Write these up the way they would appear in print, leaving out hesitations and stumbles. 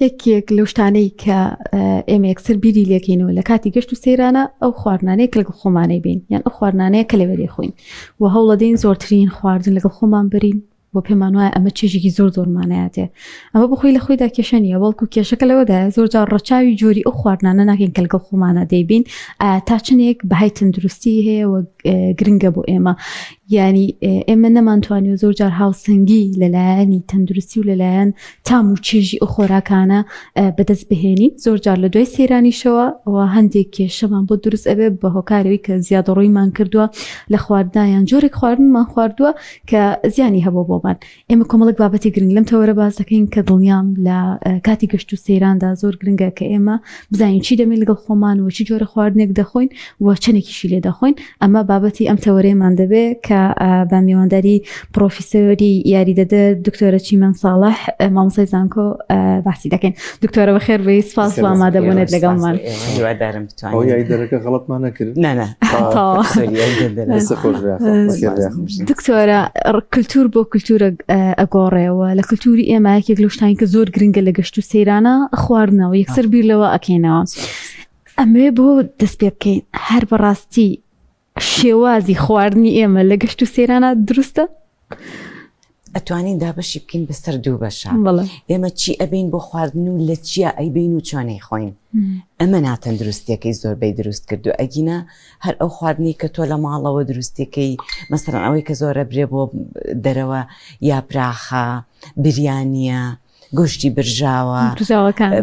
یەکێک لەو شتانەی کە ئێمە یەکسەر بیری لێکەینەوە لە کاتی گەشت و سەیرانە ئەو خواردنانەیە کە لەگەڵ خۆمانەی بین یان ئەو خواردنانەیە کە لەوێ دەیخۆین و هەوڵەدەین زۆرترین خواردن لەگەڵ خۆمان برین بۆ پێمان وایە ئەمە چێژێکی زۆر زۆرمانایەتێ ئەمە بخۆی لە خۆیدا کێشە نییە بەڵکو کێشەکە لەوەدایە زۆر جار ڕەچاوی جۆری ئەو خواردنانە ناکەین کە لەگەڵ خۆمانە دەیبین تا چنێک بەهای تەندروستی هەیە و گرنگە بۆ ئێمە یانی ئێمە نەمانتوانیوە زۆر جار هاوسەنگی لەلایەنی تەندروستی و لەلایەن تام و چێژی ئەو خۆراکانە بەدەست بهێنین زۆر جار لە دوای سەیرانیشەوە و هەندێک کێشەمان بۆ دروست ئەبێ بە هۆکارەوەی کە زیادەڕۆیمان کردووە لە خواردنایان جۆرێک خواردنمان خواردووە کە زیانی هەبوو بۆمان ئێمە کۆمەڵێک بابەتی گرنگ لەم تەوەرە باس دەکەین کە دڵنیام لە کاتی گەشت و سەیراندا زۆر گرنگە کە ئێمە بزانین چی دەمێن لەگەڵ خۆمان و چی جۆرە خواردنێک دەخۆین و چەندێکیشی لێ دەخۆین ئەمە بابەتی ئەم تەوەرەیەمان دەبێ کە بە میوانداری پرۆفیسۆری یاریدەدەر دکتۆرە چیمەن ساڵح مامۆستای زانکۆ باسی دەکەین دکتۆرە بەخێر بێی سپاس بۆ ئامادەبوونت لەگەڵمان هیوادارم بتوانین ئەو یاریدەرەکە غەڵەتمان نەکرد نا نا دکتۆرە کللتور بۆ کللتورە ئەگۆڕێەوە لە کللتوری ئێمە یەکێک لەو شتانی کە زۆر گرنگە لە گەشت و سەیرانە خواردنەوە یەکسەر بیر لەوە ئەکەینەوە ئەمەوێ بۆ دەست پێ بکەین هەر بەڕاستی شێوازی خواردنی ئێمە لە گەشت و سەیرانە دروستە؟ ئەتوانین دابەشی بکەین بەسەر دوو بەشە ئێمە چی ئەبین بۆ خواردن و لە چیا ئەیبین و چۆنەی خۆین ئەمە ناتەندروستیەکەی زۆربەی دروست کردو ئەگینا هەر ئەو خواردنی کە تۆ لە ماڵەوە دروستەکەی مەسەرەن ئەوەی کە زۆرە برێ بۆ دەرەوە یاپراخە بریانە گۆشتی برژاوە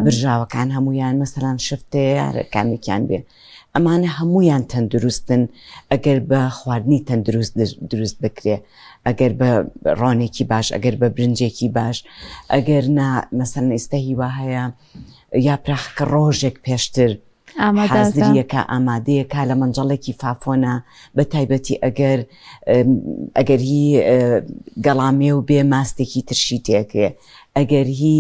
برژاوەکان هەمویان مەسەلەن شفتەیە کامێکیان بێ ئەمانە هەمویان تەندروستن ئەگەر بە خواردنی تەندروست دروست بکرێ ئەگەر بە ڕۆنێکی باش ئەگەر بە برنجێکی باش ئەگەر نا مەسەن ئێستا هیوا هەیە یاپراخەکە ڕۆژێک پێشتر حازریەکە ئامادەیەکە لە مەنجەڵێکی فافۆنە بە تایبەتی ئەگەر ئەگەر هی گەڵامێ و بێ ماستێکی ترشی تێکرێ ئەگەر هی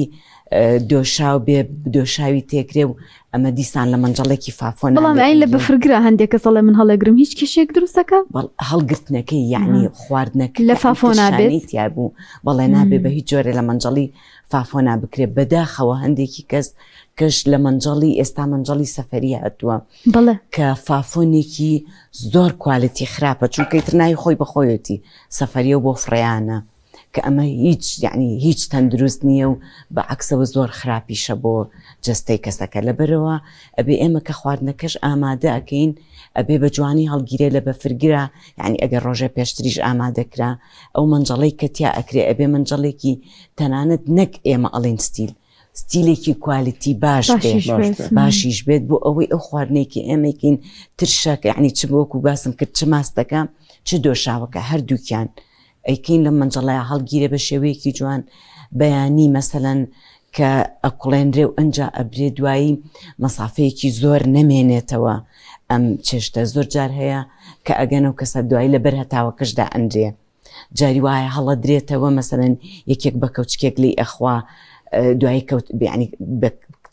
دۆشاو بێ دۆشاوی تێکرێ و ئەمە دیسان لە مەنجەڵێکی فافۆن بەڵام ئەین لە بەفرگرا هەندێک کەس ئەڵێ من هەڵەگرم هیچ کێشێک دروستەکە هەڵگرتنەکەی یعنی خواردنەکە لە فافۆنا بێت تیا بوو بەڵێ نابێ بە هیچ جۆرێ لە مەنجەڵی فافۆنا بکرێ بەداخەوە هەندێکی کەس کەش لە مەنجەڵی ئێستا مەنجەڵی سەفەری هاتووە بەڵێ کە فافۆنێکی زۆر quality خراپە چونکە ئیتر ناوی خۆی بەخۆیەتی سەفەریە و بۆ فڕیانە کە ئەمە هیچ یعنی هیچ تەندروست نییە و بە عکسەوە زۆر خراپیشە بۆ جەستەی کەسەکە لەبەرەوە ئەبێ ئێمە کە خواردنەکەش ئامادە ئەکەین ئەبێ بە جوانی هەڵگیرێ لە بەفرگرا یعنی ئەگەر ڕۆژێ پێشتریش ئامادەکرا ئەو مەنجەڵەی کە تیا ئەکرێ ئەبێ مەنجەڵێکی تەنانەت نەک ئێمە ئەڵێن ستیل ستیلێکی quality باش باشیش بێت بۆ ئەوەی ئەو خواردنێکی ئێمەکەین ترشەکە یعنی چ وەکو باسم کرد چ ماستەکە چ دۆشاوەکە هەردووکیان ئەیکەین لەم مەنجەڵەیە هەڵگیرە بە شێوەیەکی جوان بەیانی مەسەلەن کە ئەکوڵێنرێ و ئەجا ئەبرێ دوایی مەسافەیەکی زۆر نەمێنێتەوە ئەم چێشتە زۆر جار هەیە کە ئەگەنەوە کەسە دوایی لەبەر هەتاوەکەشدا ئەنرێ جاری وایە هەڵەدرێتەوە مەسەلەن یەکێک بە کەوچکێک لی ئەخوا دوایی کەوت بیانی بە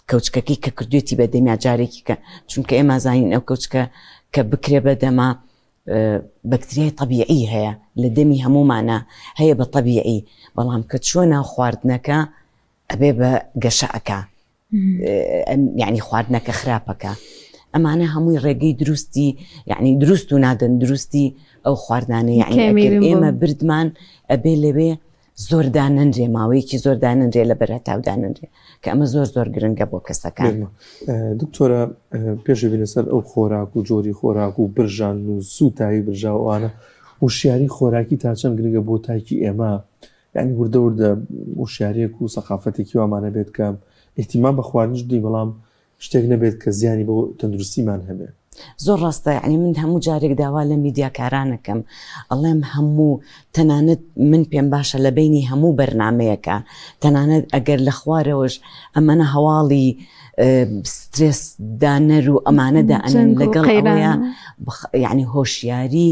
کەوچکەکەی کە کردوێتی بە دەمیا جارێکی کە چونکە ئێمە زانین ئەو کەوچکە کە بکرێ بە دەما بەکتریای طبیعی هەیە لە دەمی هەمومانە هەیە بە طبیعی بەڵام کە چوە ناو خواردنەکە ئەبێ بە گەشە ئەکا یعنی خواردنەکە خراپەکە ئەمانە هەمووی ڕێگەی دروستی یعنی دروست و نادەن دروستی ئەو خواردانە یعنی ئێمە بردمان ئەبێ لەوێ زۆر دانەنرێ ماوەیەکی زۆر دانەنرێ لە بەرهتاو دانەنرێ کە ئەمە زۆر زۆر گرنگە بۆ کەسەکان دکتۆرە پێشە بینە سەر ئەو خۆراک و جۆری خۆراک و برژان و سوتاوی برژاوانە وشیاری خۆراکی تا چەند گرنگە بۆ تاکی ئێمە یانی وردە وردە وشیاریەک و سەقافەتێکی وامان هەبێت کە ئیهتیمام بە خواردنیش بدەین بەڵام شتێک نەبێت کە زیانی بۆ تەندروستیمان هەبێ. زۆر ڕاستە یانی من هەموو جارێک داوا لە میدیاکارانەکەم ئەڵێم هەموو تەنانەت من پێم باشە لە بینی هەموو بەرنمەیەکە تەنانەت ئەگەر لە خوارەوەش ئەمەە هەواڵی سترێس دانەر و ئەمانەدا ئەنن لەگەڵ ئەوەیە یعنی هۆشیاری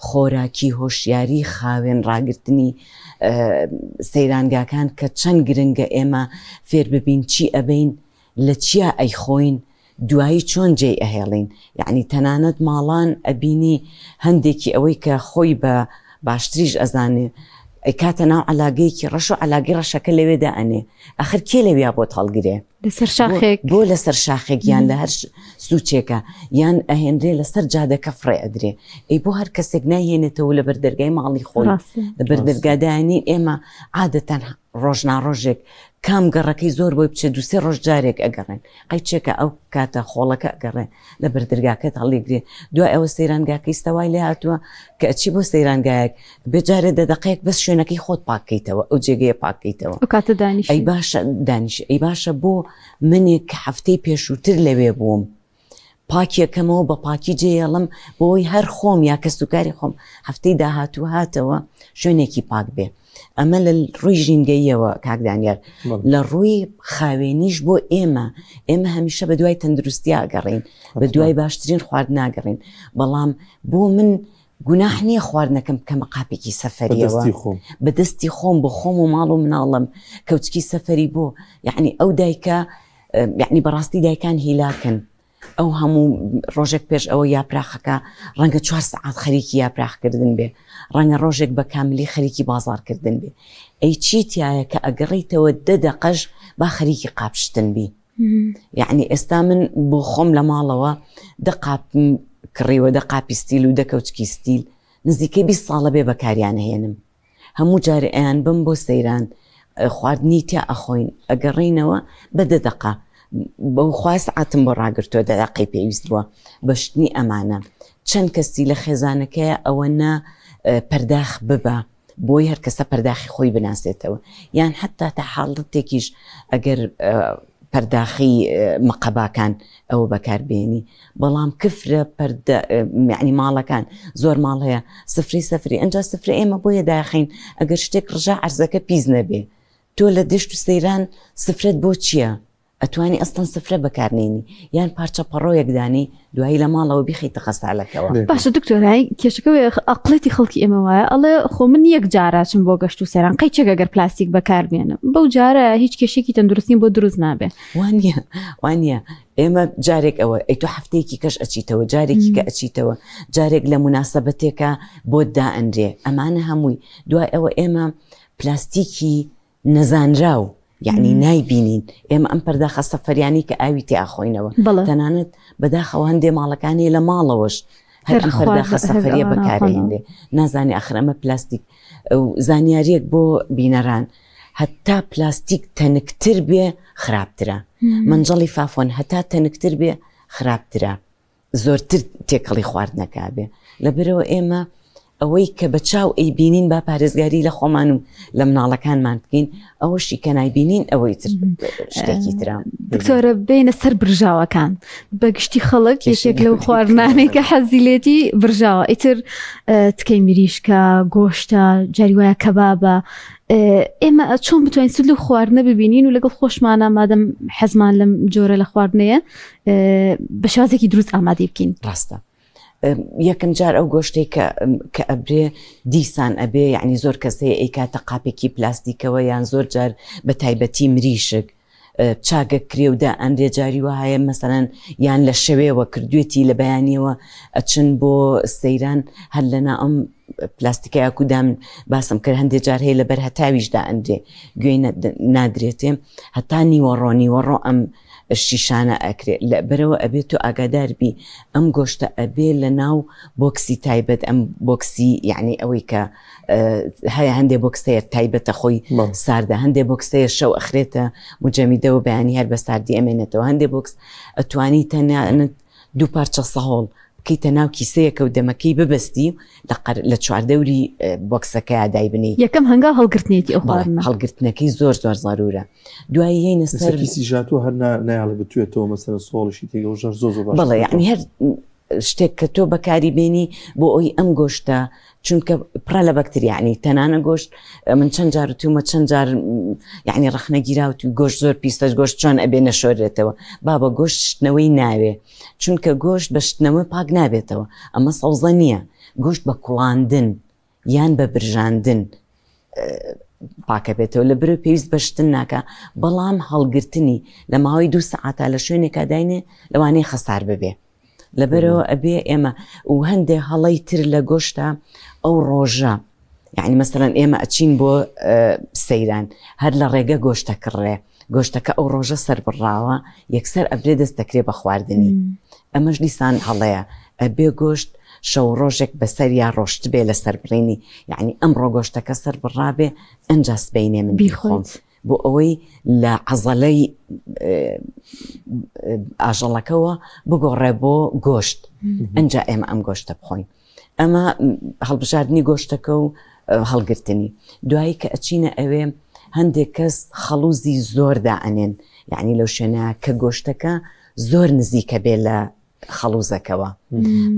خۆراکی هۆشیاری خاوێن ڕاگرتنی سەیرانگاکان کە چەند گرنگە ئێمە فێر ببین چی ئەبین لە چیا ئەیخۆین دوایی چۆن جێی ئەهێڵین یعنی تەنانەت ماڵان ئەبینی هەندێکی ئەوەی کە خۆی بە باشتریش ئەزانێ. ئەیکاتە ناو عەلاگەیەکی ڕەش و عەلاگەی ڕەشەکە لەوێ دائەنێ ئەخر کێ لەویا بۆت هەڵگرێ؟ لەسەر شاخێک بۆ لەسەر شاخێک یان لە هەر سوچێکە یان ئەهێنرێ لەسەر جادەکە فڕێ ئەدرێ ئەی بۆ هەر کەسێک نایهێنێتەوە لەبەر دەرگای ماڵی خۆی لەبەر دەرگادانی ئێمە عادەتەن ڕۆژ ناڕۆژێک کام گەڕەکەی زۆر بۆی بچێت دوسێ ڕۆژ جارێک ئەگەڕێن قەیچێکە ئەو کاتە خۆڵەکە ئەگەڕێ لە بەردەرگاکەت هەڵیگرێ دوای ئەوە سەیرانگاکەی سەوای لێ هاتووە کە ئەچی بۆ سەیرانگایەک بێ جارێ دە دەقەیەک بەس شوێنەکەی خۆت پاککەیتەوە ئەو جێگەیە پاککەیتەوە ئەو کاتە دانیشی ئەی باشە دانیشی ئەی باشە بۆ منێک کە هەفتەی پێشووتر لەوێ بووم پاکیەکەمەوە بە پاکی جێیەڵم بۆی هەر خۆم یا کەسوکاری خۆم هەفتەی داهاتوو هاتەوە شوێنێکی پاک بێ ئەمە لە ڕووی ژینگەییەوە کاک دانیار لە ڕووی خاوێنیش بۆ ئێمە ئێمە هەمیشە بە دوای تەندروستیا گەڕین بە دوای باشترین خوارد ناگەڕین بەڵام بۆ من گوناح نییە خواردنەکەم بکەمە قاپێکی سەفەریەوە بە دەستی خۆم بۆ خۆم و ماڵ و مناڵم کەوچکی سەفەری بۆ یعنی ئەو دایکە یعنی بەڕاستی دایکان هیلاکن ئەو هەموو ڕۆژێک پێش ئەوە یاپراخەکە ڕەنگە چوار سەعات خەریکی یاپراخکردن بێ ڕەنگە ڕۆژێک بە کاملی خەریکی بازاڕکردن بێ ئەی چی تایە کە ئەگەڕیتەوە دە دەقەش با خەریکی قاپشتن بی یعنی ئێستا من بۆ خۆم لە ماڵەوە دە قاپم کڕیوە دە قاپی ستیل و دە کەوچکی ستیل نزیکەی 20 ساڵە بێ بەکاریان هێنم هەموو جارێ ئەیان بەم بۆ سەیران خواردنی تیا ئەخۆین ئەگەڕێینەوە بە دە دەقە بەو خوا سەعاتم بۆ ڕاگرتووە دە دەقەی پێویست بووە بە شتنی ئەمانە چەند کەسی لە خێزانەکەیە ئەوەنە پەرداخ ببە بۆی هەر کەسە پەرداخی خۆی بناسێتەوە یان حتا تا حاڵەتێکیش ئەگەر پەرداخی مقەباکان ئەوە بەکاربێنی بەڵام کفرە پەردە یعنی ماڵەکان زۆر ماڵ هەیە سفری سەفری ئەجا سفرە ئێمە بۆیە داخین ئەگەر شتێک ڕژا عەرزەکە پیس نەبێ تۆ لە دشت و سەیران سفرەت بۆ چییە؟ ئەتوانی ئەستەن سفرە بەکارنێنی یان پارچە پەڕۆیەک دانی دوایی لە ماڵەوە بیخیتە غەسالەکەوە. باشە دکتۆرای کێشەکە ئەقڵێتی خەڵکی ئێمە وایە ئەڵێ خۆ من یەک جارا چم بۆ گەشت و سەیران قەی چێک ئەگەر پلاستیک بەکاربێنم بەو جارە هیچ کێشێکی تەندروستیم بۆ دروست نابێ. وانە وانە ئێمە جارێک ئەوە ئەی تۆ هەفتەیەکی کەش ئەچیتەوە جارێکی کە ئەچیتەوە جارێک لە موناسەبەتێکە بۆت دائەنرێ ئەمانە هەمووی دوای ئەوە ئێمە پلاستیکی نەزانراو یعنی نایبینین ئێمە ئەم پەرداخە سەفەریانی کە ئاوی تیا خۆینەوە تەنانەت بەداخەوە هەندێ ماڵەکانی لە ماڵەوەش هەر ئەم پەرداخە سەفەریە بەکارێنێ نازانی ئەخر ئەمە پلاستیک زانیاریەک بۆ بینەران هەتا پلاستیک تەنکتر بێ خراپترە مەنجەڵی فافۆن هەتا تەنکتر بێ خراپترە زۆرتر تێکەڵی خواردنەکە بێ لەبەرەوە ئێمە ئەوەی کە بە چاو ئەیبینین با پارێزگاری لە خۆمان و لە مناڵەکانمان بکەین ئەوەشی کە نایبینین ئەوەی تر شتێکی ترە. دکتۆرە بێینە سەر برژاوەکان بەگشتی خەڵک یەکێک لەو خواردنانەی کە حەزی لێتی برژاوە ئیتر تکەی مریشکە گۆشتە جاری وایە کەبابە ئێمە چۆن بتوانین سود لەو خواردنە ببینین و لەگەڵ خۆشمانە مادەم حەزمان لەم جۆرە لە خواردنەیە بە شێوازێکی دروست ئامادەی بکەین ڕاستە یەکەم جار ئەو گۆشتەی کە کە ئەبرێ دیسان ئەبێ یعنی زۆر کەس هەیە ئەیکاتە قاپێکی پلاستیکەوە یان زۆر جار بە تایبەتی مریشک چاگە کرێ و دا ئەندێ جاری وهایە مەسەەن یان لە شەوێوە کردوێتی لە بەیانیەوە ئەچن بۆ سەیران هەر لەنا ئەم پلاستیکە یاکودام باسم کرد هەندێک جار هەیە لەبەر هەتاویشدا ئەندرێ گوێی نادرێتێ هەتا نیوەڕۆ نیوەڕۆ ئەم شیشانە ئەکرێ لەبەرەوە ئەبێت تۆ ئاگادار بی ئەم گۆشتە ئەبێ لە ناو بۆکسی تایبەت ئەم بۆکسی یعنی ئەوەی کە هەیە هەندێ بۆکس هەیە تایبەتە خۆی ساردە هەندێ بۆکس هەیە شەو ئەخرێتە مجەمیدەوە بەیانی هەر بە ساردی ئەمێنێتەوە هەندێ بۆکس ئەتوانی تەنانەت دوو پارچە سەهۆڵ بکەیتە ناو کیسەیەکە و دەمەکەی ببەستی لە قەر لە چواردەوری بۆکسەکەیا دایبنێی. یەکەم هەنگاو هەڵگرتنێتی ئەو خواردنە. هەڵگرتنەکەی زۆر زۆر زەرورە. دوایی یەینە سەر کیسی ژاتوە هەر نایەڵێ بتوێتەوە مەسەلەن سۆڵیشی تێگە ژەر زۆر زۆر باش. بەڵێ یعنی هەر شتێک کە تۆ بەکاری بێنی بۆ ئەوی ئەم گۆشتە چونکە پڕە لە بەکتریا یعنی تەنانە گۆشت من چەند جار وتومە چەند جار یعنی ڕەخنە گیراوت و گۆشت زۆر پیسە گۆشت چۆن ئەبێ نەشۆرێتەوە بابە گۆشت شتنەوەی ناوێ چونکە گۆشت بە شتنەوە پاک نابێتەوە ئەمە سەوزە نییە گۆشت بە کوڵاندن یان بە برژاندن پاکەبێتەوە لە برۆ پێویست بە شتن ناکە بەڵام هەڵگرتنی لە ماوەی دوو سەعاتا لە شوێنێکا داینێ لەوانەیە خەسار ببێ لەبەرەوە ئەبێ ئێمە و هەندێ هەڵەی تر لە گۆشتە ئەو ڕۆژە یعنی مەسەلەن ئێمە ئەچین بۆ سەیران هەر لە ڕێگە گۆشتە کڕێ گۆشتەکە ئەو ڕۆژە سەربڕاوە یەکسەر ئەبرێ دەست دەکرێ بە خواردنی ئەمەش دیسان هەڵەیە ئەبێ گۆشت شەو ڕۆژێک بەسەر یا ڕۆشت بێ لە سەربڕینی یعنی ئەمڕۆ گۆشتەکە سەر بڕابێ ئەنجا سبەینێ من بیخۆم بۆ ئەوەی لە عەزەلەی ئاژەڵەکەوە بگۆڕێ بۆ گۆشت ئەجا ئێمە ئەم گۆشتە بخۆین ئەمە هەڵبژاردننی گۆشتەکە و هەڵگرتنی دوایی کە ئەچینە ئەوێ هەندێک کەس خەڵوزی زۆر دائەنێن یعنی لەو شوێنە کە گۆشتەکە زۆر نزیکە بێ لە خەڵوزەکەوە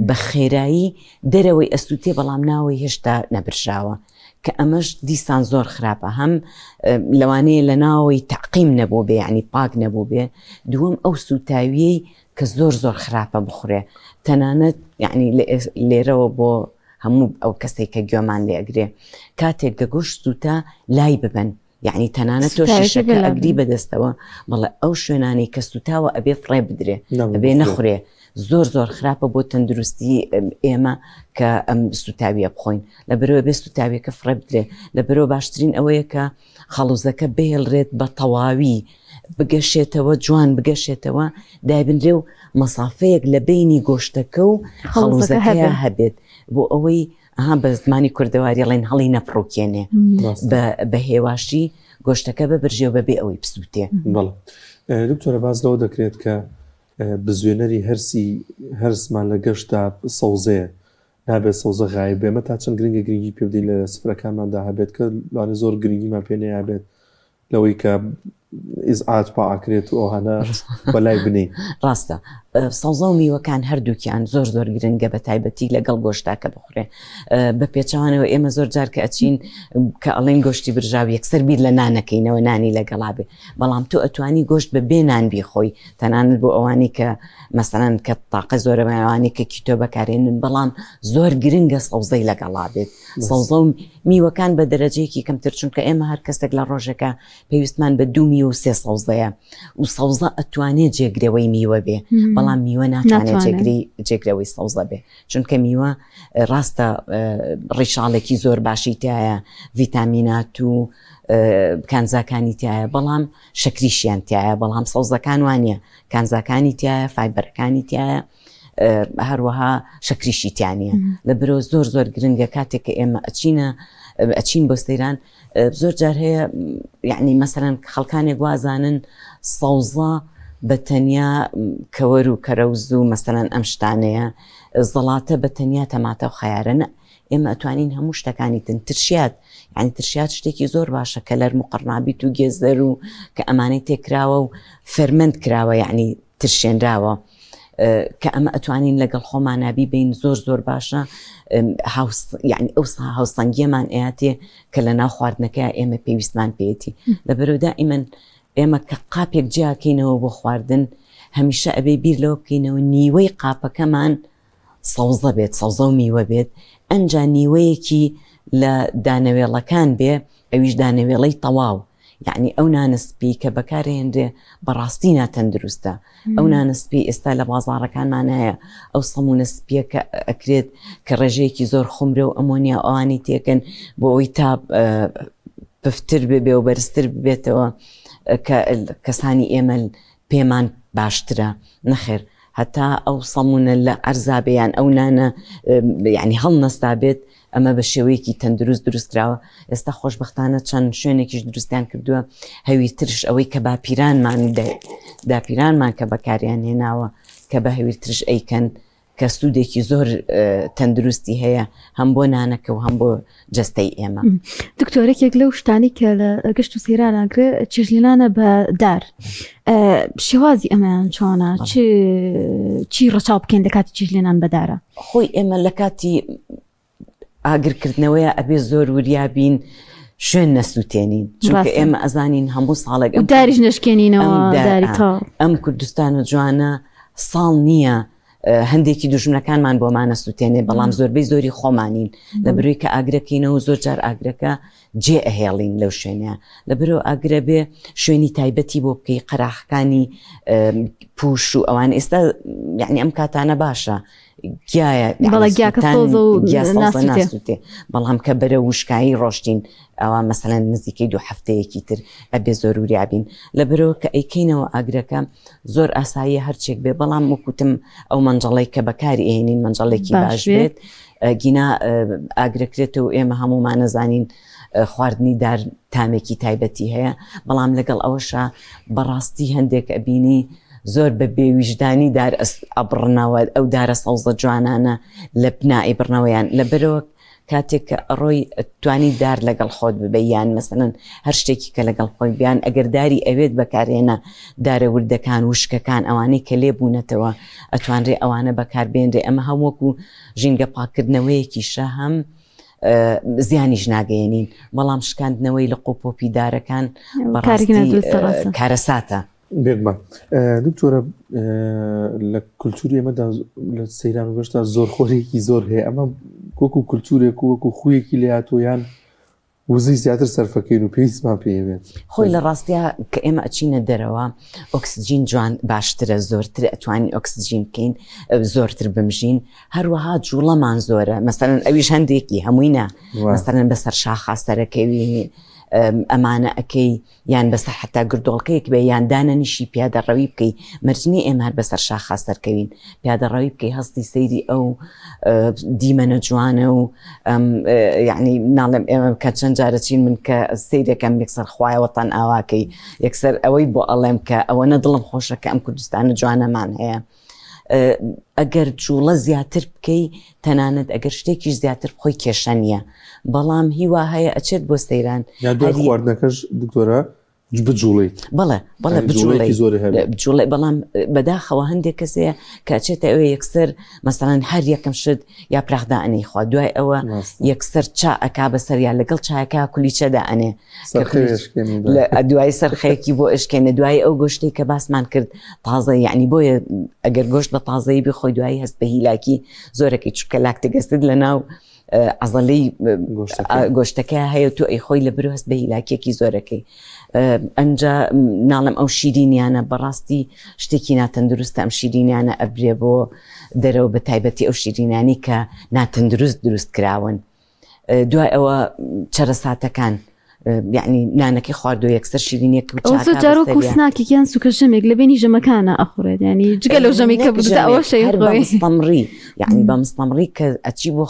بە خێرایی دەرەوەی ئەسووتێ بەڵام ناوەی هێشتا نەبرژاوە کە ئەمەش دیسان زۆر خراپە هەم لەوانەیە لە ناوەی تاقیم نەبوو بێ ینی پاک نەبوو بێ دووەم ئەو سوتاویەی کە زۆر زۆر خراپە بخورێ تەنانەت یعنی لێرەوە بۆ هەموو ئەو کەسێک کە گوێمان لێ ئەگرێ کاتێک گە گۆشت سووتا لای ببن یعنی تەنانەت تۆ شیشەکە ئەگری بەدەستەوە بەڵێ ئەو شوێنانەی کە سوتاوە ئەبێ فڕێ بدرێ ئەبێ نەخورێ زۆر زۆر خراپە بۆ تەندروستی ئێمە کە ئەم سوتاویە بخۆین لە بەرەوە بێ سوتاویەکە فڕێ بدرێ لە بەرەوە باشترین ئەوەیە کە خەڵوزەکە بهێڵرێت بە تەواوی بگەشێتەوە جوان بگەشێتەوە دایبنرێ و مەسافەیەک لە بینی گۆشتەکە و خەڵوزەکە هەبێت بۆ ئەوەی ئەها بە زمانی کوردەواری ڵێن هەڵی نەپڕوکێنێ بە هێواشی گۆشتەکە ببرژێ و بەبێ ئەوەی بسووتێ. بەڵێ دکتۆرە باس لەوە دەکرێت کە بزوێنەری هەرسی هەرسمان لە گەشتدا سەوزەیە نابێت سەوزە غایب بێ ئەمە تا چەند گرنگە گرنگی پێ بدەین لە سفرەکانماندا هەبێت کە لەوانەیە زۆر گرنگیمان پێ نەیابێت لەوەی کە ئیزعاج پاکرێت و ئەوانە بەلای بنین. ڕاستە سەوزە و میوەکان هەردووکیان زۆر زۆر گرنگە بە تایبەتی لەگەڵ گۆشتا کە بخورێ بە پێچوانەوە ئێمە زۆر جار کە ئەچین کە ئەڵێن گۆشتی برژاو یەکسەر بیر لە نانەکەینەوە نانی لەگەڵا بێ بەڵام تۆ ئەتوانی گۆشت بە بێ نان بیخۆی تەنانەت بۆ ئەوانی کە مەسەلەن کە تاقە زۆرە ئەوانی کە کیتۆ بەکارێنن بەڵام زۆر گرنگە سەوزەی لەگەڵا بێت سەوزە و میوەکان بە دەرەجەیەکی کەمتر چونکە ئێمە هەر کەسێک لە ڕۆژێکا پێویستمان بە دوو میوە و سێ سەوزەیە و سەوزە ئەتوانێ جێگرەوەی میوە بێ بەڵام میوە ناتوانێت جێگری جێگرەوەی سەوزە بێ چونکە میوە ڕاستە ڕیشاڵێکی زۆر باشی تایە ڤیتامینات و کانزاکانی تایە بەڵام شەکریشیان تایە بەڵام سەوزەکان وانە کانزاکانی تایە فایبەرەکانی تایە هەروەها شەکریشی تیا نییە لە برۆ زۆر زۆر گرنگە کاتێک کە ئێمە ئەچینە ئەچین بۆ سەیران زۆر جار هەیە یعنی مەسەرەن خەڵکانێک وازانن سەوزە بە تەنیا کەوەر و کەرەوز و مەسەرەن ئەم شتانەیە زەڵاتە بە تەنیا تەماتە و خەیارە نە ئێمە ئەتوانین هەموو شتەکانی تن ترشیات یعنی ترشیات شتێکی زۆر باشە کە لەرم و قەرنابیت و گێزەر و کە ئەمانەی تێکراوە و فەرمەند کراوە یعنی ترشێنراوە کە ئەمە ئەتوانین لەگەڵ خۆمانا بیبەین زۆر زۆر باشە یعنی ئەو هاوسەنگیەمان ئەیاتێ کە لە ناو خواردنەکە ئێمە پێویستمان پێێتی لە بەرەودا ئیمەن ئێمە کە قاپێک جیاکەینەوە بۆ خواردن هەمیشە ئەبێ بیر لەوە بکەینەوە نیوەی قاپەکەمان سەوزە بێت سەوزە و میوە بێت ئەنجا نیوەیەکی لە دانەوێڵەکان بێ ئەویش دانەوێڵەی تەواو یعنی ئەو نانە سپی کە بەکارهێنرێ بەڕاستی ناتەندروستە ئەو نانە سپی ئێستا لە بازاڕەکانمان هەیە ئەو سەمونە سپیە کە ئەکرێت کە ڕێژەیەکی زۆر خومرە و ئەمۆنیا ئەوانی تێکەن بۆ ئەوی تا پفتر ببێ و بەرزتر ببێتەوە کە کەسانی ئێمە پێمان باشترە نەخێر هەتا ئەو سەمونە لە عەرزا بێ یان ئەو نانە یعنی هەڵنەستا بێت ئەمە بە شێوەیەکی تەندروست دروست کراوە ئێستا خۆشببختانە چەند شوێنێکیش دروستیان کردووە هەوی ترش ئەوەی کە باپیرانمان داپیرانمان کە بەکاریان هێناوە کە بە هەویر ترش ئەیکەن کە سوودێکی زۆر تەندروستی هەیە هەم بۆ نانەکە و هەم بۆ جەستەی ئێمە. دکتۆر یەکێک لەو شتانی کە لە گەشت و سەیران ئەکرێ چێژلێنانە بە دار شێوازی ئەمەیان چۆنە چی ڕەچاو بکەین لە کاتی چێژلێنان بەدارە خۆی ئێمە لە کاتی ئاگرکردنەوەیە ئەبێ زۆر وریا بین شوێن نەسووتێنین چونکە ئێمە ئەزانین هەموو ساڵێک ئەم داریش نشکێنینەوە ئەم کوردستانە جوانە ساڵ نییە هەندێکی دوژمنەکانمان بۆمانە سووتێنێ بەڵام زۆربەی زۆری خۆمانین لە بروی کە ئاگرەکەینەوە زۆر جار ئاگرەکە جێ ئەهێڵین لەو شوێنە لەبەرئەوە ئاگرە بێ شوێنی تایبەتی بۆ بکەی قەراخەکانی پوش و ئەوان ئێستا یعنی ئەم کاتانە باشە گیایە بەڵێ گیاکە سەوزە و ناسوتێ بەڵام کە بەرە وشکایی ڕۆشتین ئەوە مەسەلەن نزیکەی دوو هەفتەیەکی تر ئەبێ زۆر وریابین لەبەرەوە کە ئەیکەینەوە ئاگرەکە زۆر ئاساییە هەرچێک بێ بەڵام وەکوتم ئەو مەنجەڵەی کە بەکاری ئێنین مەنجەڵێکی باش بێت گینا ئاگرەکرێتەوە ئێمە هەمومانەزانین خواردنی دار تامێکی تایبەتی هەیە بەڵام لەگەڵ ئەوەشا بەڕاستی هەندێک ئەبینی زۆر بە بێویژدانی دار ئەبڕنەوە ئەو دارە سەوزە جوانانە لە بنا ئەیبڕنەوەیان لەبەرەوە کاتێک کە ئەڕۆی توانی دار لەگەڵ خۆت ببە یان مەسەلەن هەر شتێکی کە لەگەڵ خۆی بیان ئەگەر داری ئەوێت بەکارێنە دارە وردەکان وشکەکان ئەوانەی کە لێ بوونەتەوە ئەتوانرێ ئەوانە بەکاربێنرێ ئەمە هەم وەکو ژینگە پاککردنەوەیەکیشە هەم زیانیش ناگەیەنین بەڵام شکاندنەوەی لق و پۆپی دارەکان بەڕاستی کارەساتە. بێگومان دکتۆرە لە کولتوری ئێمەدا لە سەیران و گەشتا زۆرخۆرێکی زۆر هەیە ئەمە وەکو کولتورێک و وەکو خویەکی لێهاتووە یان وزەی زیاتر سەرفەکەین و پێویستمان پێی بێت. خۆی لە ڕاستیا کە ئێمە ئەچینە دەرەوە ئۆکسجین جوان باشترە زۆرتر ئەتوانین ئۆکسجین بکەین زۆرتر بمژین هەروەها جوڵەمان زۆرە مەسەلەن ئەویش هەندێکی هەمووی نا مەسەلەن بەسەر شاخا سەرەکەوی ئەمانە ئەکەی یان بەسەر حتا گردۆڵکەیەک بێ یان دانەنیشی پیادە ڕەوی بکەی مەرج نییە ئێمە هەر بەسەر شاخا سەرکەوین پیادە ڕەوی بکەی هەستی سەیری ئەو دیمەنە جوانە و یعنی ناڵێم ئێمە کە چەند جارە چین من کە سەیرەکەم یەکسەر خوایە وەتەن ئاواکەی یەکسەر ئەوەی بۆ ئەڵێم کە ئەوەنە دڵم خۆشە کە ئەم کوردستانە جوانەمان هەیە ئەگەر جوڵە زیاتر بکەی تەنانەت ئەگەر شتێکیش زیاتر بخۆی کێشە نییە بەڵام هیوا هەیە ئەچێت بۆ سەیران خواردنەکەش دکتۆرە بجوڵیت بەڵێ بەڵێ بجوڵێکی زۆر بجوڵێ بەڵام بەداخەوە هەندێک کەسەیە کە ئەچێتە ئەوێ یەکسەر مەسەڵەن هەر یەکەم شت یا پراخدا ئەنەی خوا دوای ئەوە یەکسەر چا ئەکا بەسەر یا لەگەڵ چایەکە کولیچەدا ئەنێ دوای سەرخەیەکی بۆ ئەشکێنە دوای ئەو گۆشتەی کە باسمان کرد تازە یعنی بۆیە ئەگەر گۆشت بە تازەی بخۆی دوایی هەست بە هیلاکی زۆرەکەی چونکە lactic acid لە ناو عەزەلەی گۆشتەکە هەیە تۆ ئەی خۆی لە برو هەست بە هیلاکیەکی زۆرەکەی ئەنجا ناڵم ئەو شیرینیانە بەڕاستی شتێکی ناتەندروستە ئەم شیرینیانە ئەبرێ بۆ دەرەوە بە تایبەتی ئەو شیرینانی کە ناتەندروست دروست کراون دوای ئەوە چەرەساتەکان یعنی نانەکەی خواردو یەکسەر شیرینیەک و ئەو زۆر جار وەکو سناکێک یان سوکە ژەمێک لە بینی ژەمەکانە ئەخورێت ینی جگە لەو ژەمی کە بردە ئەوە شەی هەر بە مستەمڕی یعنی بە مستەمڕی کە ئەچی بۆ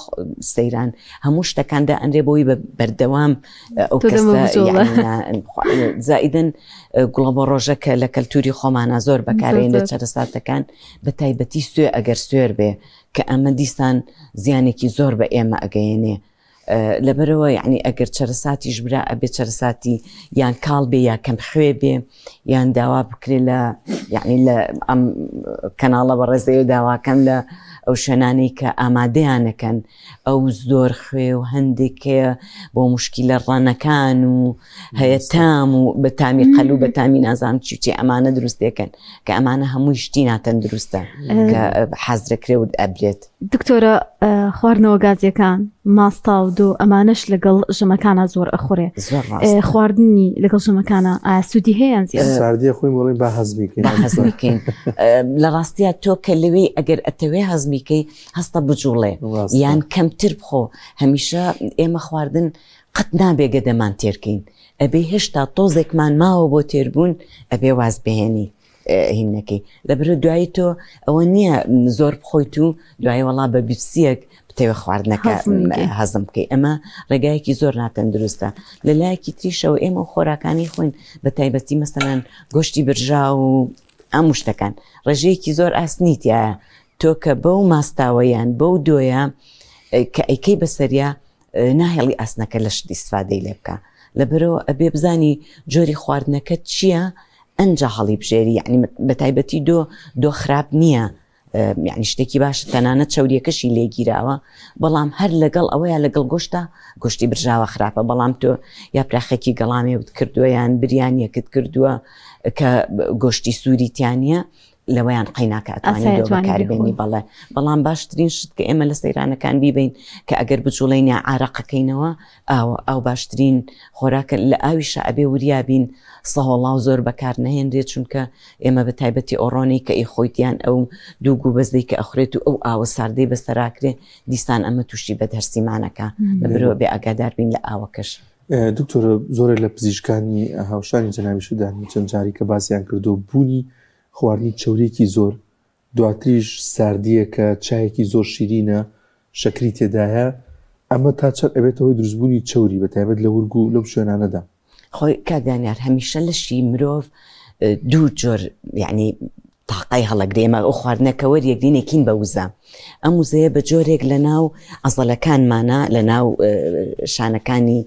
سەیران هەموو شتەکاندا ئەنرێ بۆی بە بەردەوام ئەو زائیدن گوڵە بۆ ڕۆژە کە لە کەلتوری خۆمانە زۆر بەکارێن لە چەرەساتەکان بە تایبەتی سوێ ئەگەر سوێر بێ کە ئەمە دیسان زیانێکی زۆر بە ئێمە ئەگەیەنێ لەبەرەوە یعنی ئەگەر چەرەساتیش برا ئەبێ چەرەساتی یان کاڵ بێ یا کەم خوێ بێ یان داوا بکرێ لە یعنی لە ئەم کەناڵە بەڕێزەیە داواکەم لە ئەو شوێنانەی کە ئامادەیانەکەن ئەو زۆر خوێ و هەندێکەیە بۆ مشکیلە ڕەنەکان و هەیە تام و بە تامی قەل و بە تامی نازانم چی چی ئەمانە دروستێکن کە ئەمانە هەمووی شتی ناتەندروستە کە حەزرەکرێ و ئەبرێت. دکتۆرە خواردنەوە گازیەکان ماستا و دۆ ئەمانەش لەگەڵ ژەمەکانە زۆر ئەخورێ زۆر ڕاستە. خواردنی لەگەڵ ژەمەکانە ئایا سوودی هەیە یان زیان؟ ساردیە خۆی بڵێن با هەزمی کەین. با هەزمی کەین لە ڕاستیا تۆ کە لەوێی ئەگەر ئەتەوێ هەزمی کەی هەستە بجوڵێ یان کەمتر بخۆ هەمیشە ئێمە خواردن قەت نابێ گەدەمان تێرکەین ئەبێ هێشتا تۆزێکمان ماوە بۆ تێربوون ئەبێ واز بهێنی هین نەکەی لەبەرە دوایی تۆ ئەوە نییە زۆر بخۆیت و دوایی وەڵا بە بیپسیەک بتەوێ خواردنەکە هەزم بکەی ئەمە ڕێگایەکی زۆر ناتەندروستە لە لایەکی تریشەوە ئێمە خۆراکانی خۆین بە تایبەتی مەسەلەن گۆشتی برژا و ئەم شتەکان ڕێژەیەکی زۆر ئاسنی تایە تۆ کە بەو ماستاوەیان بەو دۆیە کە ئەیکەی بەسەریا ناهێڵی ئاسنەکە لەشت ئیسفادەی لێ بکا لەبەرەوە ئەبێ بزانی جۆری خواردنەکەت چییە ئەنجا هەڵی بژێری یعنی بە تایبەتی دۆ دۆ خراپ نییە یعنی شتێکی باشە تەنانەت چوریەکەشی لێگیراوە بەڵام هەر لەگەڵ ئەوەیە لەگەڵ گۆشتە گۆشتی برژاوە خراپە بەڵام تۆ یا پراخێکی گەڵامێوت کردووە یان بریانیەکت کردووە کە گۆشتی سووری تیانە. لەوەیان قەیناکە ئەتوانی دۆ بەکاربێنی بەڵێ بەڵام باشترین شت کە ئێمە لە سەیرانەکان بیبین کە ئەگەر بجوڵێین یا عارەقەکەینەوە ئاوە ئاو باشترین خۆراکە لە ئاویشا ئەبێ وریا بین سەهۆڵاو زۆر بەکار نەهێنرێت چونکە ئێمە بە تایبەتی ئۆڕۆنی کە ئیخۆیت یان ئەو دووگ و بەزەی کە ئەخورێت و ئەو ئاوە ساردەی بەسەراکرێ دیسان ئەمە تووشی بەدهەرسیمانەکە لەبەرئەوە بێ ئاگادار بین لە ئاوەکەش. دکتۆر زۆرێک لە پزیشکانی هاوشانی جەنابیشتدان چەند جاری کە باسیان کردو بوونی خواردنی چەوریەکی زۆر دواتریش ساردییەکە چایەکی زۆر شیرینە شەکری تێدایە ئەمە تا چەند ئەبێتە هۆی دروستبوونی چەوری بە تایبەت لە ورگ و لەو شوێنانەدا؟ خۆی کاک دانیار هەمیشە لەشی مرۆڤ دوو جۆر یعنی تاقای هەڵەگرێ ئێمە ئەو خواردنە کە وەریەگرین یەکین بە وزە ئەم وزەیە بە جۆرێک لە ناو عەزەلەکانمانە لە ناو شانەکانی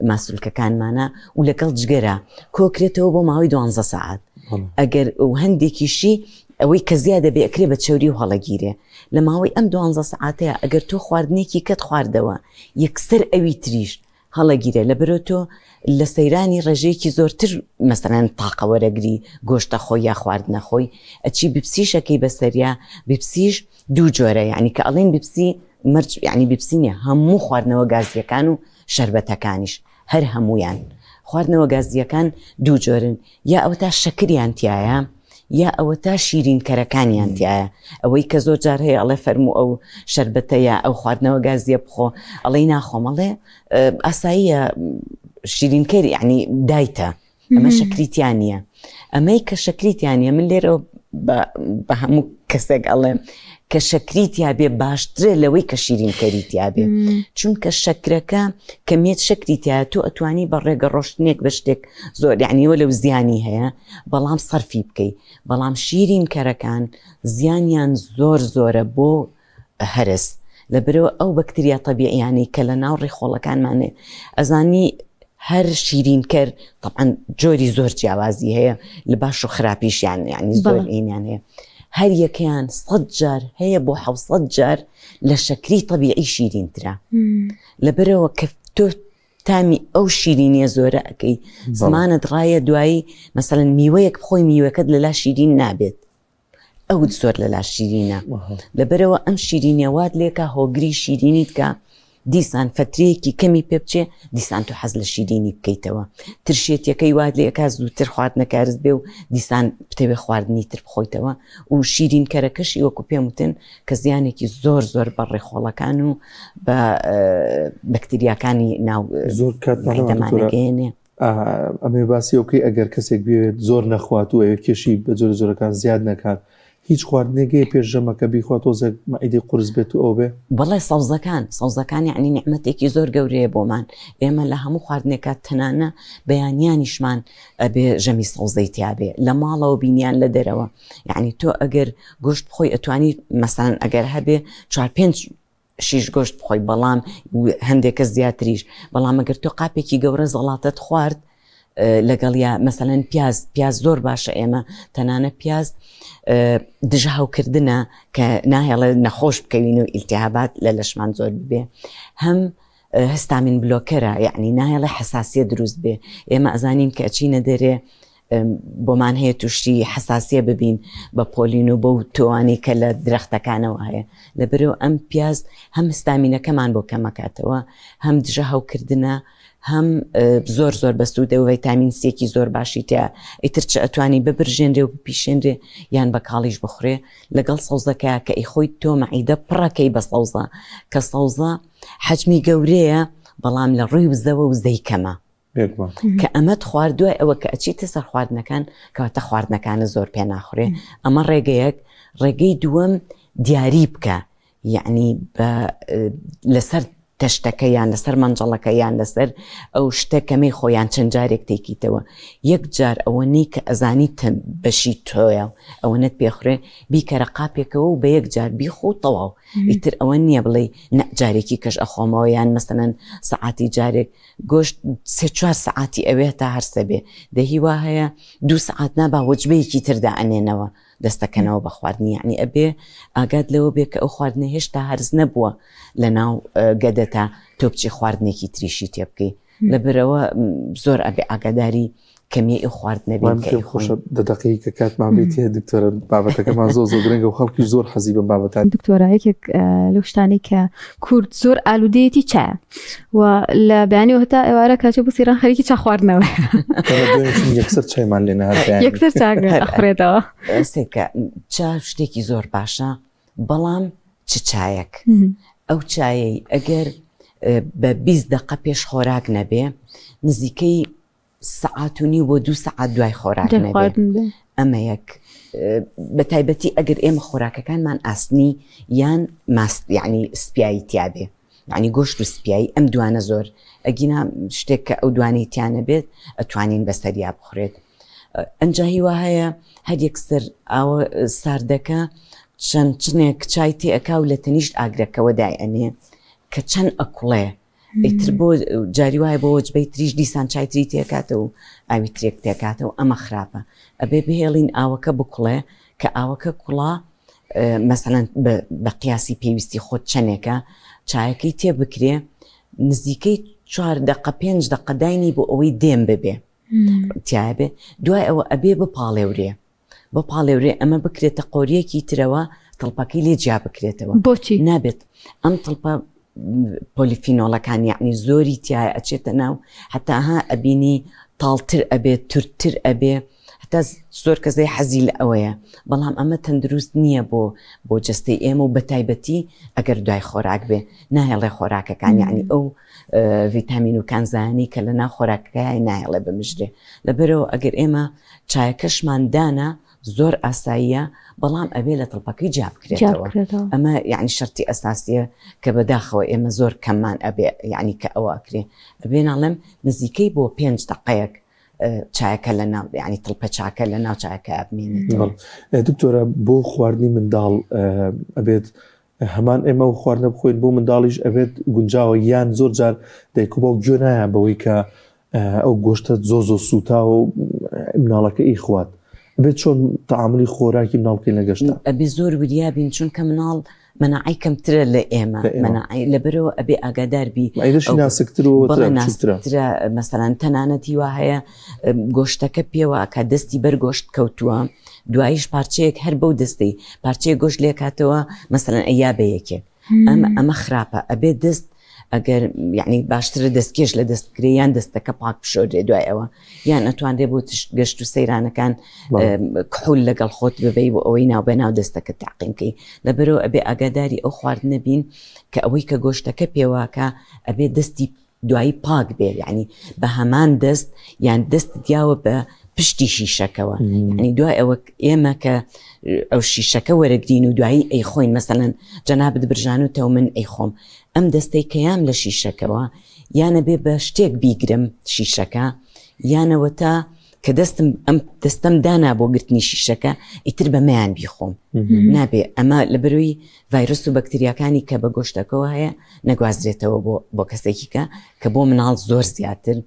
ماسولکەکانمانە و لەگەڵ جگەرە کۆکرێتەوە بۆ ماوەی دوانزە سەعات ئەگەر و هەندێکیشی ئەوەی کە زیادە بێ ئەکرێ بە چەوری و هەڵەگیرێ لە ماوەی ئەم دوانزە سەعاتەیە ئەگەر تۆ خواردنێکی کەت خواردەوە یەکسەر ئەوی تریش هەڵەگیرێ لەبەرۆ تۆ لە سەیرانی ڕێژەیەکی زۆرتر مەسەلەن تاقە وەرەگری گۆشتە خۆی یا خواردنە خۆی ئەچی بیپسیشەکەی بەسەریا بیپسیش دوو جۆرە یعنی کە ئەڵێن بیپسی مەرج یعنی بیپسی نیە هەموو خواردنەوە گازیەکان و شەربەتەکانیش هەر هەموویان. خواردنەوە گازییەکان دوو جۆرن، یا ئەوەتا شەکریان تیایە یا ئەوەتا شیرینکەرەکانیان تیایە. ئەوەی کە زۆر جار هەیە ئەڵێ فەرموو ئەو شەربەتە یا ئەو خواردنەوە گازییە بخۆ، ئەڵێی ناخۆم، ئەڵێ ئاساییە شیرینکەر یعنی دایتە. ئەمە شەکری تیا نییە ئەمەی کە شەکری تیا نییە من لێرەوە بە هەموو کەسێک ئەڵێم کە شەکری تیا بێ باشترە لەوەی کە شیرینکەری تیا بێ چونکە شەکرەکە کەمیت شەکری تیا تۆ ئەتوانی بە ڕێگە ڕۆشتنێک بە شتێک زۆر یعنیەوە لەو زیانی هەیە بەڵام سەرفی بکەی بەڵام شیرینکەرەکان زیانیان زۆر زۆرە بۆ هەرس لەبەرئەوە ئەو بەکتریا تەبیعیانەی کە لە ناو ڕیخۆڵەکانمانێ ئەزانی هەر شیرینکەر طبعا جۆری زۆر جیاوازی هەیە لە باش و خراپیشیان یعنی زۆر ئینیان هەیە هەر یەکەیان سەد جار هەیە بۆ حوسەد جار لە شەکری طبیعی شیرینترە لەبەرەوە کە تۆ تامی ئەو شیرینیە زۆرە ئەەکەی زمانت ڕایە دوایی مەسەن میوەیەک بخۆی میوەکەت لەلا شیرین نابێت ئەوت زۆر لەلا شیرینە لەبەرەوە ئەم شیرینیە وات لێکا هۆگری شیرینیت کە دیسان فترەیەکی کەمی پێ بچێ دیسان تۆ حەز لە شیرینی بکەیتەوە ترشێتیەکەی وات لێکا زووتر خواردنەکە هەرس بێ و دیسان بتەوێ خواردنی تر بخۆیتەوە و شیرین کەرەکەشی وەکو پێم وتن کە زیانێکی زۆر زۆر بە ڕێخۆڵەکان و بە بەکتریاکانی ناو زۆر کات دەمانەگەیەنێ. ئەمەوێ باسی ئەو بکەی ئەگەر کەسێک بێت زۆر نەخوات و ئەوێ کێشی بە جۆرە جۆرەکان زیاد نەکات هیچ خواردنێک هەیە پێش ژەمەکە بیخوا تۆزێک مەعیدەی قورس بێت و ئەو بێ؟ بەڵێ سەوزەکان سەوزەکان یعنی نیعمەتێکی زۆر گەورەیە بۆمان ئێمە لە هەموو خواردنێکا تەنانە بەیانیانیشمان ئەبێ ژەمی سەوزەی تیابێ لە ماڵەوە بینیان لە دەرەوە یعنی تۆ ئەگەر گۆشت بخۆی ئەتوانی مەسەلەن ئەگەر هەبێ چوار پێنج شیش گۆشت بخۆی بەڵام هەندێک کەس زیاتریش بەڵام ئەگەر تۆ قاپێکی گەورە زەڵاتەت خوارد لەگەڵ یا مەسەلەن پیاز پیاز زۆر باشە ئێمە تەنانە پیاز دژە هەوکردنە کە ناهێڵێ نەخۆش بکەوین و ئیلتیهابات لە لەشمان زۆر ببێ هەم histamine blocker ە یعنی ناهێڵێ حساسیە دروست بێ ئێمە ئەزانین کە ئەچینە دەرێ بۆمان هەیە تووشی حەساسیە ببین بە پۆلین و بەو تۆوانەی کە لە درەختەکانەوە هەیە لەبەرئەوە ئەم پیاز هەم هستامینەکەمان بۆ کەمەکاتەوە هەم دژە هەوکردنە هەم زۆر زۆر بەسوودە و ڤیتامین سیەکی زۆر باشی تیا ئیتر چ ئەتوانی ببرژێنرێ و بپیشێنرێ یان بە کاڵیش بخورێ لەگەڵ سەوزەکە کە ئیخۆی تۆ مەعیدە پڕەکەی بە سەوزە کە سەوزە حەجمی گەورەیە بەڵام لە ڕووی وزەوە وزەی کەمە بێگومان. کە ئەمەت خوارد دوای ئەوە کە ئەچیتە سەر خواردنەکان کەواتە خواردنەکانە زۆر پێ ناخورێ ئەمە ڕێگەیەک ڕێگەی دووەم دیاری بکە یعنی بە لەسەر تەشتەکە یان لەسەر مەنجەڵەکە یان لەسەر ئەو شتە کەمەی خۆیان چەند جارێک تێکیتەوە یەک جار ئەوە نی کە ئەزانی بەشی تۆیە ئەوەنەت پێخورێ بیکەرە قاپێکەوە و بە یەک جار بیخۆ و تەواو ئیتر ئەوە نییە بڵێ نە جارێکی کەش ئەخۆمەوە یان مەسەلەن سەعاتی جارێک گۆشت سێ چوار سەعاتی ئەوێ تا هەرسە بێ دە هیوا هەیە دوو سەعات نابا وەجبەیەکی تر دائەنێنەوە دەستەکەنەوە بە خواردنی یعنی ئەبێ ئاگات لەوە بێ کە ئەو خواردنە هێشتا هەرس نەبووە لە ناو گەدەتا تۆ بچی خواردنێکی تریشی تێ بکەی لەبەرەوە زۆر ئەبێ ئاگاداری کەمیە ئی خواردنە بین وام کە پێم ئیخۆین. خۆشە دە دەقەی کە کاتمان بێت هەیە دکتۆرە بابەتەکەمان زۆر زۆر گرنگە و خەڵکیش زۆر حەزی بەم بابەتانە. دکتۆرە یەکێک لەو شتانەی کە کورد زۆر ئالوودەیەتی چایە و لە بەیانیەوە هەتا ئێوارە کاچێ بۆ سەیران خەریکی چا خواردنەوەیە. ئێمە دوێنێ چووین یەکسەر چایمان لێ نەهات بەیانی. یەکسەر چا ئەخورێتەوە. سەیرکە چا شتێکی زۆر باشە بەڵام چ چایەک؟ ئەو چایەی ئەگەر بە 20 دەقە پێش خۆراک نەبێ نزیکەی سەعات و نیو بۆ دوو سەعات دوای خۆراک نەبێ ئەمە یەک بە تایبەتی ئەگەر ئێمە خۆراکەکانمان ئاسنی یان ماست یعنی سپیایی تیابێ یعنی گۆشت و سپیایی ئەم دوانە زۆر ئەگینا شتێک کە ئەو دوانەی تیانە بێت ئەتوانین بەسەریا بخورێت ئەنجا هیوا هەیە هەر یەکسەر ئاوە ساردەکە چەند چنێک چای تێ ئەکا و لە تەنیشت ئاگرەکەوە دای ئەنێ کە چەند ئەکوڵێ ئیتر بۆ جاری وایە بۆ وەجبەی تریش دیسان چای تری تێکاتەوە و ئاوی ترێک تێکاتەوە ئەمە خراپە ئەبێ بهێڵین ئاوەکە بکوڵێ کە ئاوەکە کوڵا مەسەلەن بە قیاسی پێویستی خۆت چەندێکە چایەکەی تێ بکرێ نزیکەی چوار دقە پێنج دقە داینی بۆ ئەوەی دێم ببێ تایە بێ دوای ئەوە ئەبێ بپاڵێورێ بپاڵێورێ ئەمە بکرێتە قۆریەکی ترەوە تڵپەکەی لێ جیا بکرێتەوە. بۆچی؟ نابێت ئەم تڵپە پۆلیفینۆڵەکان یعنی زۆری تایە ئەچێتە ناو هەتا ها ئەبینی تاڵتر ئەبێت تورتر ئەبێ هەتا زۆر کەسەی حەزی لە ئەوەیە بەڵام ئەمە تەندروست نییە بۆ بۆ جەستەی ئێمە و بەتایبەتی ئەگەر دوای خۆراک بێ ناهێڵێ خۆراکەکان یعنی ئەو ڤیتامین و کانزایانی کە لە ناو خۆراکەکەی ناهێڵێ بمژرێ لەبەرەوە ئەگەر ئێمە چایەکەشمان دانا زۆر ئاساییە بەڵام ئەبێ لە تڵپەکەی جیا بکرێتەوە ئەمە یعنی شەرتی ئەساسیە کە بەداخەوە ئێمە زۆر کەممان ئەبێ یعنی کە ئەوە ئەکرێ ئەبێ ناڵێم نزیکەی بۆ پێنج دقەیەک چایەکە لە ناو یعنی تڵپە چاکە لە ناو چایەکە بمێنێتەوە دکتۆرە بۆ خواردنی منداڵ ئەبێت هەمان ئێمە و خواردنە بخۆین بۆ منداڵیش ئەبێت گونجاوە یان زۆر جار دایک و باوک گوێ نایان بەوەی کە ئەو گۆشتە زۆر زۆر سووتاوە و مناڵەکە ئیخوات ئەبێت چۆن تەعاملی خۆراکی مناڵ بکەین لە گەشتە؟ ئەبێ زۆر وریا بین چونکە مناڵ مەناعەی کەمترە لە ئێمە مەناعەی لەبەرەوە ئەبێ ئاگادار بی مەعیدەشی ناسکتر و بەڵێ ناسکترە مەسەلەن تەنانەت هیوا هەیە گۆشتەکە پێوە ئەکا دەستی بەر گۆشت کەوتووە دواییش پارچەیەک هەر بەو دەستەی پارچەیەک گۆشت لێکاتەوە مەسەلەن ئەیا بە یەکێک ئەمە ئەمە خراپە ئەبێ دەست ئەگەر یعنی باشترە دەستکێش لە دەست بکرێ یان دەستەکە پاک بشۆرێ دوای ئەوە یان ئەتوانرێ بۆ گەشت و سەیرانەکان کحول لەگەڵ خۆت ببەی بۆ ئەوەی ناو بە ناو دەستەکە تاقیم کەی لەبەرەوە ئەبێ ئاگاداری ئەو خواردنە بین کە ئەوەی کە گۆشتەکە پێواکە ئەبێ دەستی دوایی پاک بێ یعنی بە هەمان دەست یان دەست دیاوە بە پشتی شیشەکەوە یعنی دوای ئەوە ئێمە کە ئەو شیشەکە وەرەگرین و دوایی ئەیخۆین مەسەلەن جەنابت برژان و تەو من ئەیخۆم ئەم دەستەی کەیام لە شیشەکەوە یانە بێ بە شتێک بیگرم شیشەکە یانەوە تا کە دەستم ئەم دەستم دانا بۆ گرتنی شیشەکە ئیتر بەمەیان بیخۆم نابێ ئەمە لە بەروی ڤایرۆس و بەکتریاکانی کە بە گۆشتەکەەوە هەیە نەگوازرێتەوە بۆ بۆ کەسێکی کە کە بۆ مناڵ زۆر زیاتر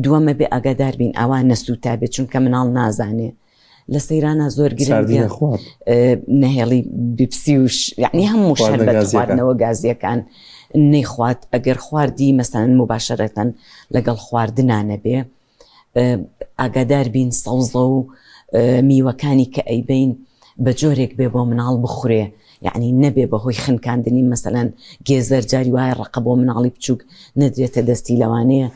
دووەمە بێ ئاگادار بین ئاوا نەسووتا بێت چونکە مناڵ نازانێ لە سەیرانە زۆر گرنگە نەهێڵی بیپسی و یعنی هەموو شەربەت خواردنەوە گازیەکان نەیخوات ئەگەر خواردی مەسەن مباشرەتەن لەگەڵ خواردنا نەبێ ئاگادار بین سەوزە و میوەکانی کە ئەیبین بە جۆرێک بێ بۆ مناڵ بخورێ یعنی نەبێ بەهۆی خنکاندنی مەسەلەن گێزەر جاری وایە ڕقە بۆ مناڵی بچووک نەدرێتە دەستی لەوانەیە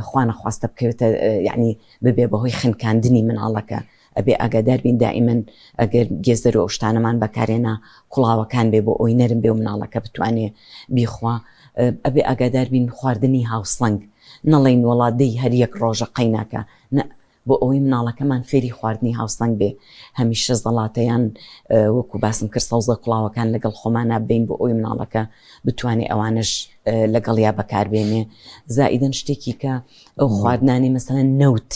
خوانە خواستە بکەوێتە یعنی ببێ بەهۆی خنکاندنی مناڵەکە ئەبێ ئاگادار بین دائیمەن ئەگەر گێزەر و ئەو شتانەمان بەکارێنا کوڵاوەکان بێ بۆ ئەوی نەرم بێ و مناڵەکە بتوانێ بیخوا ئەبێ ئاگادار بین خواردنی هاوسەنگ نەڵێین وەڵا دەی هەر یەک ڕۆژە قەیناکە نە بۆ ئەوەی مناڵەکەمان فێری خواردنی هاوسەنگ بێ هەمیشە زەڵاتە یان وەکو باسم کرد سەوزە کوڵاوەکان لەگەڵ خۆمانا بین بۆ ئەوی مناڵەکە بتوانێ ئەوانش لەگەڵیا بەکاربێنێ زائیدەن شتێکی کە ئەو خواردنانی مەسەلەن نەوت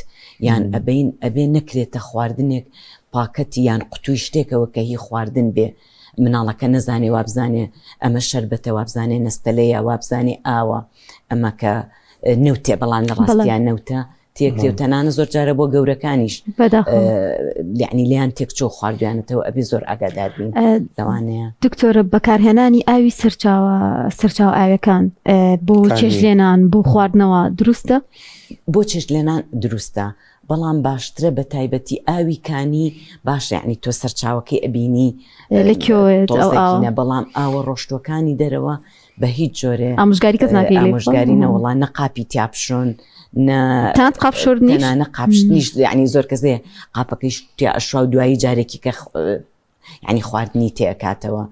یان ئەبین ئەبێ نەکرێتە خواردنێک پاکەتی یان قوتوی شتێکەوە کە هی خواردن بێ مناڵەکە نەزانێ وابزانێ ئەمە شەربەتە وابزانێ نەستەلەیە وابزانێ ئاوە ئەمە کە نەوتێ بەڵام لە ڕاستیان نەوتە تێکرێ و تەنانە زۆر جارە بۆ گەورەکانیش یعنی لیان تێکچۆ خواردویانەتەوە ئەبێ زۆر ئاگادار بین لەوانەیە دکتۆرە بەکارهێنانی ئاوی سەرچاوە سەرچاوە ئاوەکان بۆ چێژ لێنان بۆ خواردنەوە دروستە بۆ چێژ لێنان دروستە. بەڵام باشترە بە تایبەتی ئاوی کانی باشە یعنی تۆ سەرچاوەکەی ئەبینی لە کوێوەیە ئەو ئاوە؟ تۆزێکینە بەڵام ئاوە ڕۆشتوەکانی دەرەوە بە هیچ جۆرێ ئامۆژگاری کەس ناکەی لێ ئامۆژگاری نەوەڵا نە قاپی تیا بشۆن نە تەنانەت قاپ شۆردنیش تەنانە قاپشتنیش یعنی زۆر کەس هەیە قاپەکەیش تیا ئەشوا و دوایی جارێکی کە یعنی خواردنی تێکاتەوە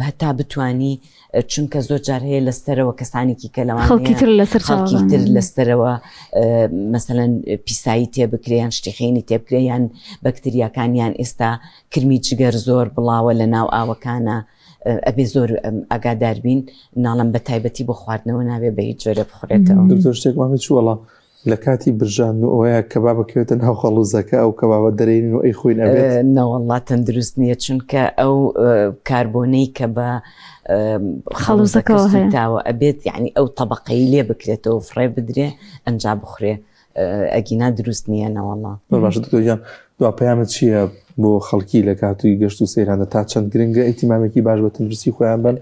هەتا بتانی چونکە زۆر جار هەیە لەسەرەوە کەسانێکی کە لەوان خەڵکی تر لەسەر خەڵکی تر لەسەرەوە مەسەەن پیسایی تێ بکرێ یان شتیخێنی تێ بکرێ یان بەکتریاکان یان ئێستا کرمی جگەر زۆر بڵاوە لە ناو ئاوەکانە ئەبێ زۆر ئاگادار بین ناڵم بە تایبەتی بۆ خواردنەوە نابێ بە هیچ جۆرە بخورێتەوە. دکتۆر شتێک مامی چووەڵا لە کاتی برژاندن و ئەوەیە کەباب بکەوێتە ناو خەڵوزەکە ئەو کەبابە دەرێنین و ئەیخۆین ئەبێت؟ نەوەڵا تەندروست نییە چونکە ئەو کاربۆنەی کە بە خەڵوزەکە سوتاوە ئەبێت یعنی ئەو تەبقەی لێ بکرێتەوە فڕێ بدرێ ئەنجا بخورێ ئەگینا دروست نییە نەوەڵا. زۆر باشە دکتۆر گیان دوا پەیامت چییە بۆ خەڵکی لە کاتی گەشت و سەیراندا تا چەند گرنگە ئیتیمامێکی باش بە تەندروستی خۆیان بن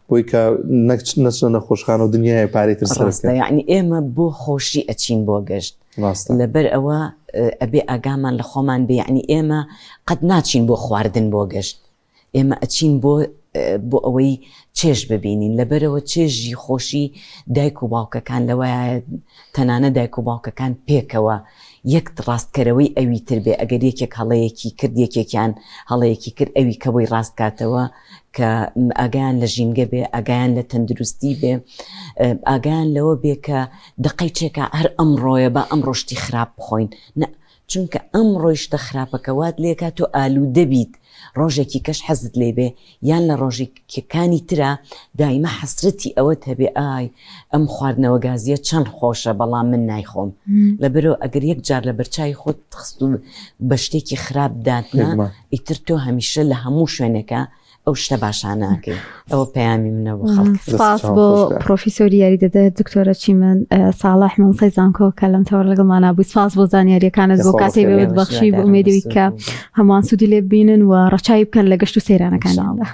بۆی کە نەچنە نەخۆشخانە و دنیای پارەی تر سەرف ڕاستە یعنی ئێمە بۆ خۆشی ئەچین بۆ گەشت ڕاستە لەبەر ئەوە ئەبێ ئاگامان لە خۆمان بێ یعنی ئێمە قەت ناچین بۆ خواردن بۆ گەشت ئێمە ئەچین بۆ بۆ ئەوەی چێژ ببینین لەبەرەوە چێژی خۆشی دایک و باوکەکان لەوەیە تەنانە دایک و باوکەکان پێکەوە یەک ڕاستکەرەوەی ئەوی تر بێ ئەگەر یەکێک هەڵەیەکی کرد یەکێکیان هەڵەیەکی کرد ئەوی کە بۆی ڕاست کاتەوە کە ئاگایان لە ژینگە بێ ئاگایان لە تەندروستی بێ ئاگایان لەوە بێ کە دقەی چێکا هەر ئەمڕۆیە با ئەمڕۆ شتی خراپ بخۆین نە چونکە ئەمڕۆی شتە خراپەکە وات لێکا تۆ ئالوودە بیت ڕۆژێکی کەش حەزت لێ بێ یان لە ڕۆژێکەکانی ترا دایمە حەسرەتی ئەوەت هەبێ ئای ئەم خواردنەوە گازیە چەند خۆشە بەڵام من نایخۆم لەبەرەوە ئەگەر یەک جار لە بەرچوی خۆت خست و بە شتێکی خراپ داتنا ئیتر تۆ هەمیشە لە هەموو شوێنێکە ئەو شتە باشانە ئەکەی ئەوە پەیامی منە بۆ خەڵک. سپاس بۆ پرۆفیسۆری یاریدەدەر دکتۆرە چیمەن ساڵح مامۆستای زانکۆ کە لەم تەوەر لەگەڵمانا بووی سپاس بۆ زانیاریەکانت بۆ کاتێک بێت بەخشی بۆ ئومێدەوەی کە هەمووان سوودی لێ ببینن و ڕەچاوی بکەن لە گەشت و سەیرانەکانیاندا.